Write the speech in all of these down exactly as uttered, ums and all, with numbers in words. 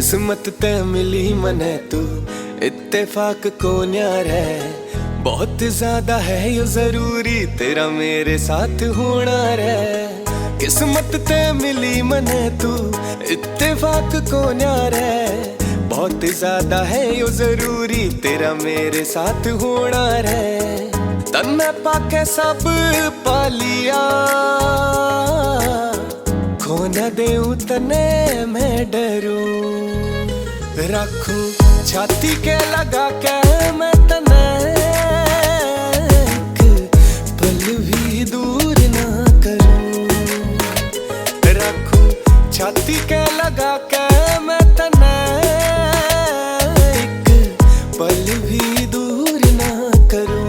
किस्मत ते मिली मने तू, इत्तेफाक को न्यारे। बहुत ज्यादा है यो जरूरी, तेरा मेरे साथ होना रे। किस्मत ते मिली मने तू, इत्तेफाक को न्यारे। बहुत ज्यादा है यो जरूरी, तेरा मेरे साथ होना रे। तन्ने पाके सब पा लिया, खो न देऊं तने मैं डरूं। रखूं छाती के लगा के मैं तने, एक पल भी दूर ना करूं। रखूं छाती के लगा के मैं तने, एक पल भी दूर ना करूं।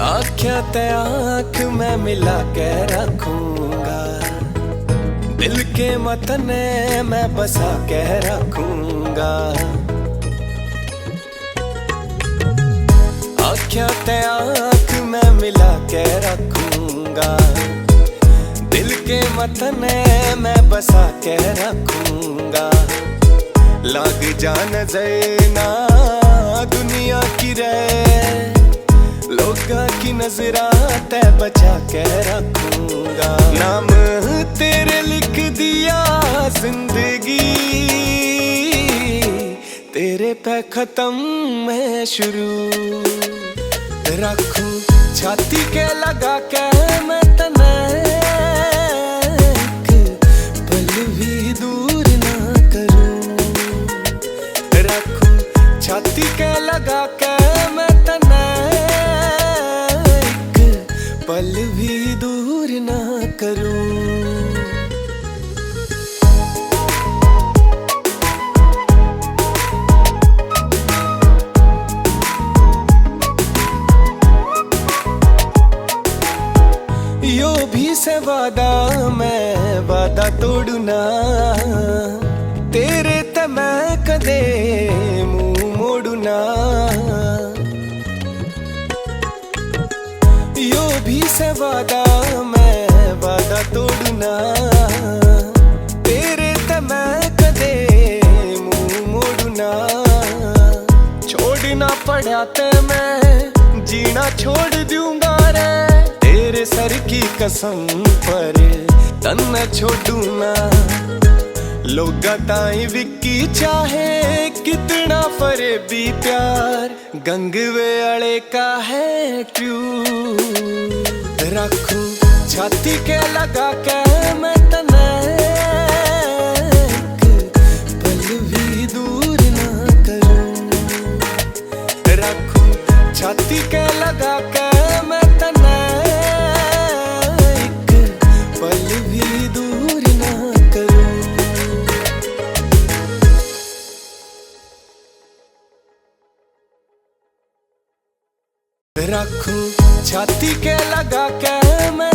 आँख्यां ते आँख मैं मिला के रखूंगा, दिल के मत ने मैं बसा के रखूंगा। आँख्यां ते आँख मैं मिला के रखूंगा, दिल के मत ने मैं बसा के रखूंगा। लाग जा नजर ना दुनिया की रे, लोगां की नजरां ते बचा के रखूंगा। नाम तेरे लिख दिया जिंदगी, तेरे पे खत्म मैं शुरू। रखूं छाती के लगा के मैं तने, एक पल भी दूर ना करूं। रखूं छाती के लगा के मैं तने, एक पल भी दूर ना करूं। यो भी से वादा मैं वादा तोड़ू ना, तेरे ते मैं कदे मुंह मोड़ू ना। यो भी से वादा मैं वादा तोड़ू ना, तेरे ते मैं कदे मुंह मोड़ू ना। छोड़ना पड़ा ते मैं जीना छोड़ दूंगा रे, तेरे सर की कसम पर तन्ने छोड़ू ना। लोगां ताई विकी चाहे कितना फरेबी प्यार, गंगवे आले का है ट्यून। रखूं छाती के लगा के मैं तने, एक पल भी दूर ना करूं। रखूं छाती के लगा के मैं तने, एक पल भी दूर ना करूं। रखूं छाती के लगा के मैं